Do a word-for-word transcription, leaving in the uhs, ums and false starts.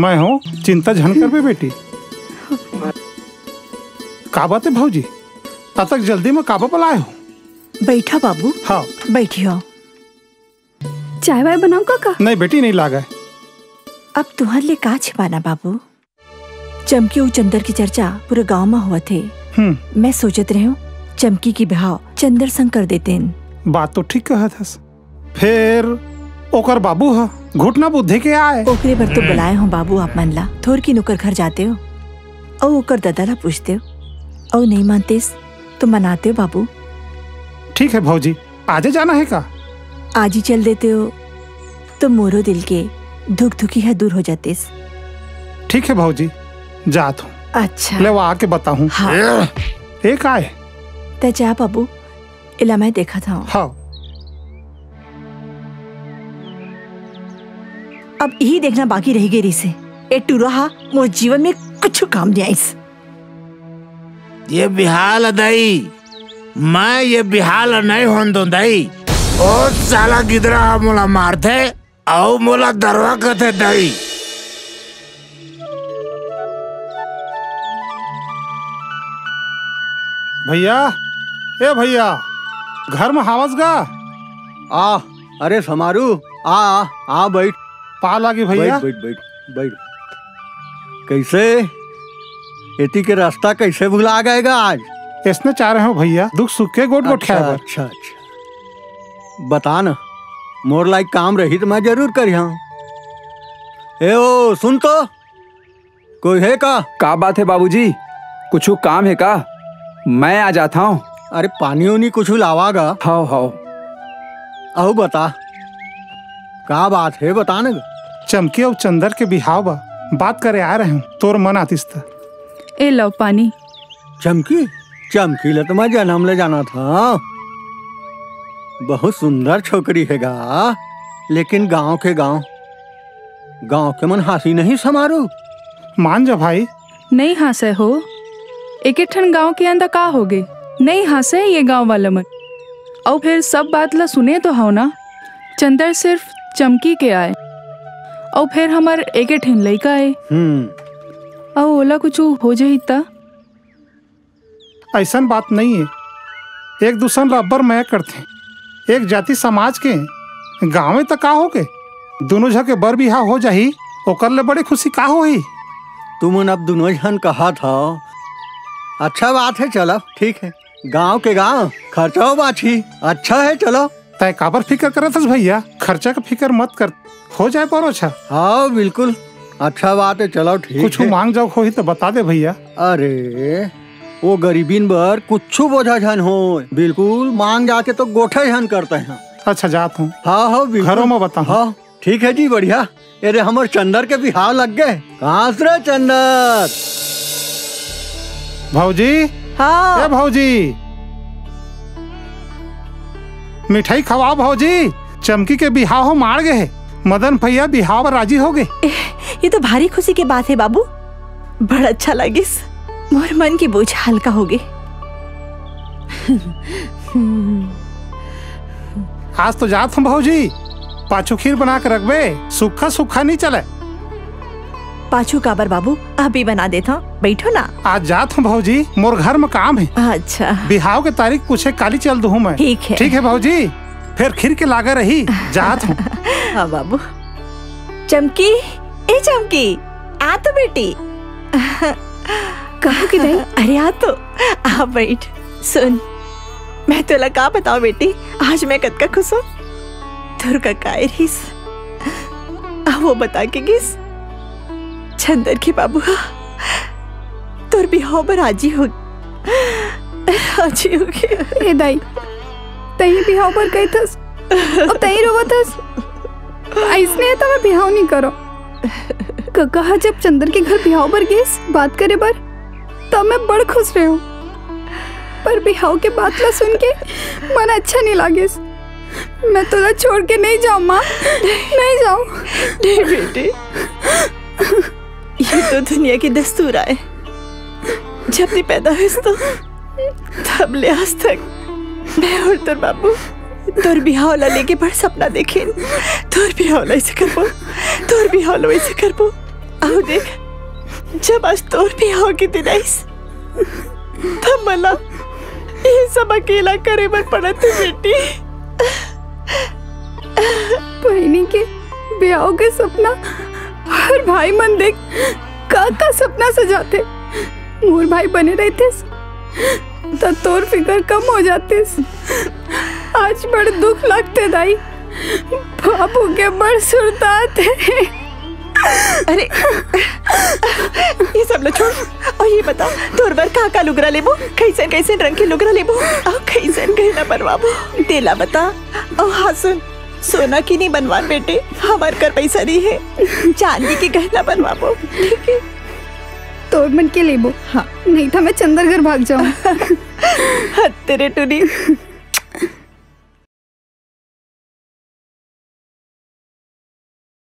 मैं हूँ, चिंता झन करबे बेटी। का बात हे भौजी, अतक जल्दी में काबर बलाए हो? बइठा बाबू। हाँ। बइठिया। चाय वाय बनाऊं का? नहीं बेटी, नहीं लागे। अब तुहर ले का छिपाना बाबू? चमकी अउ चंदर के चर्चा पूरा गांव म होवत हे। हम्म। मैं सोचत रहेंव, चमकी के बिहाव चंदर संग कर देतेन। बात तो ठीक कहत हस। फेर ओकर बाबू ह घुटना बुद्धि के आय। ओकरे बर तो बलाए हों बाबू आप मन ला। थोरकिन ओकर घर जातेव अउ ओकर ददा ला पूछतेव, अउ नहीं मानतेस तो मनातेव बाबू। ठीक हे भौजी, आजे जाना हे का? आज ही चल देतेव तो मोरो दिल के धुकधुकी ह दूर हो जातेस। ठीक हे भौजी, जात हूँ। अच्छा। ले, वो आके बताहूँ। हाँ। ए, का हे? तैं जा बाबू, एला मैं देखत हंव। हाँ। अब इही देखना बाकी रहि गे रिहिसे, ए टूरा हा मोर जीवन में कुछु काम नइ आइस। ये बिहाव ल दई, मैं ये बिहाव ल नइ होन दों दई। ओ साला गिदरा हा मोला मारथे, अउ मोला दरवा कथे दई। भैया, ए भैया, घर म हावस गा? आ, अरे समारू, आ, आ, आ, बइठ। पाँव लागी भैया। बइठ, बइठ, बइठ, बइठ। कइसे? एती के रस्ता कइसे भुला गए गा आज? अइसने जा रहेंव भैया, दुख सुख के गोठ गोठियाय बर। अच्छा, अच्छा। बता न, मोर लाइक काम रही त मैं जरूर करिहंव। ए ओ, सुन तो, कोई हे का? का बात हे बाबूजी, कुछु काम हे का? मैं आ जात हंव। अरे पानी उनी कुछु लावा गा। हव, हव। अउ बता, का बात हे, बता न गा। चमकी अउ चंदर के बिहाव बा, बात करे आय रहेंव, तोर मन आतिस त। ए लव पानी। चमकी? चमकी ल तो मैं जनम ले जानत हंव। बहुत सुंदर छोकरी हे गा, लेकिन गांव के गांव, गांव के मन हांसी नहीं समारू। मान जा भाई। नहीं हांसय हो, एके ठन गांव के अंदर का होगे, नहीं हांसय ये गांव वाला मन। अउ फेर सब बात ल सुने तो हव ना, चंदर सिर्फ चमकी के आय, अउ फेर हमर एके ठन लइका ए। हम्म। अउ ओला कुछु हो जाही त? अइसन बात नइ ए। एक दूसर ल अब्बड़ मया करथे। एक जाति समाज के गाँव ए त का होगे? दूनों झन के बर बिहाव हो जाही, ओकर ले बड़े खुशी का होही? तुमन अब दूनों झन कहत हव, अच्छा बात हे, चलो ठीक हे। गाँव के गाँव, खर्चा हो बाची, अच्छा हे, चलो। तैं काबर फिकर करत हस भैया? खर्चा के फिकर मत कर, हो जाए परोछा। हाँ, बिल्कुल। अच्छा बात हे, चलो ठीक कुछु हे। मांग जौक होही त बता दे भैया। अरे, वो गरीबिन बर कुछु बोझा झन होय, बिल्कुल मांग जाके तो गोठे झन करते हैं। अच्छा, जात हूँ। हाँ, हाँ, बिल्कुल। घरों में बताहूँ। हाँ, ठीक हे जी, बढ़िया। ए रे, हमर चंदर के बिहाव लग गे। कहाँ से रे चंदर? भौजी, हाँ। ए भौजी, मिठाई खवाव भौजी, चमकी के बिहाव ह माड़ गे हे। मदन भैया बिहाव बर राजी होगे। ए, ये तो भारी खुशी के बात हे बाबू, बड़ अच्छा लगिस, मोर मन के बोझ हल्का होगे। आज तो जात हूँ भौजी, पाछू खीर बना के रखबे, सुक्खा सुक्खा नइ चले। पाछू काबर बाबू, अभी बना देत हूँ, बइठो ना। आज जात हूँ भौजी, मोर घर में काम हे। अच्छा। बिहाव के तारीख पूछे काली चल दूँ मैं। ठीक हे। ठीक हे भौजी, फेर खीर के लागे रही, जात हूँ। हाँ बाबू। चमकी, ए चमकी, आ तो बेटी। कहूँ कि दाई? अरे आ तो, आ बइठ। सुन, मैं तोला का बतावँ बेटी, आज मैं कतका खुश हूँ। तोर कका आए रहिस, आ वो बता के गिस, चंदर के बाबू हा तोर बिहाव बर राजी हो, राजी होगे। ए दाई, तहीं बिहाव बर कहिथस, अउ तहीं रोवत हस। अइसने हे त मैं बिहाव नइ करँव। कका ह जब चंदर के घर बिहाव बर गेस बात करे बर, तब मैं बड़ खुश रहेंव। पर बिहाव के बात ला सुन के मन अच्छा नइ लागिस। मैं तोला छोड़ के नइ जाँव माँ, नइ जाँव। नहीं बेटी, ये तो दुनिया के दस्तूर आय। जब ले पैदा होइस तो तब ले आज तक मैं अउ तोर बाबू तोर बिहाव ला लेके बड़ सपना देखेन। तोर बिहाव ला अइसे करबो, तोर बिहाव ला वइसे करबो। अउ देख, जब आज तोर बिहाव के दिन आइस, तब मला ये सब अकेला करे बर पड़त हे बेटी। बहिनी के बिहाव के सपना हर भाई मन देख का का सपना सजाथे। मोर भाई बने रहितिस त तोर फिकर कम हो जातिस। आज बड़ दुख लगथे दाई, बाबू के बड़ सुरतात हे। अरे, ये सब ल छोड़ अउ ये बता, तोर बर का का लुगरा लेबो, कइसन कइसन रंग के लुगरा लेबो अउ कइसन गहना बनवाबो, तेला बता। अउ हाँ सुन, सोना के नइ बनवान बेटी, हमर कर पइसा नइ हे, चांदी के गहना बनवाबो, ठीक हे? तोर मन के लेबो। हाँ। नहीं त मैं चंदर घर भाग जाहूँ। हत्ते रे टुनी,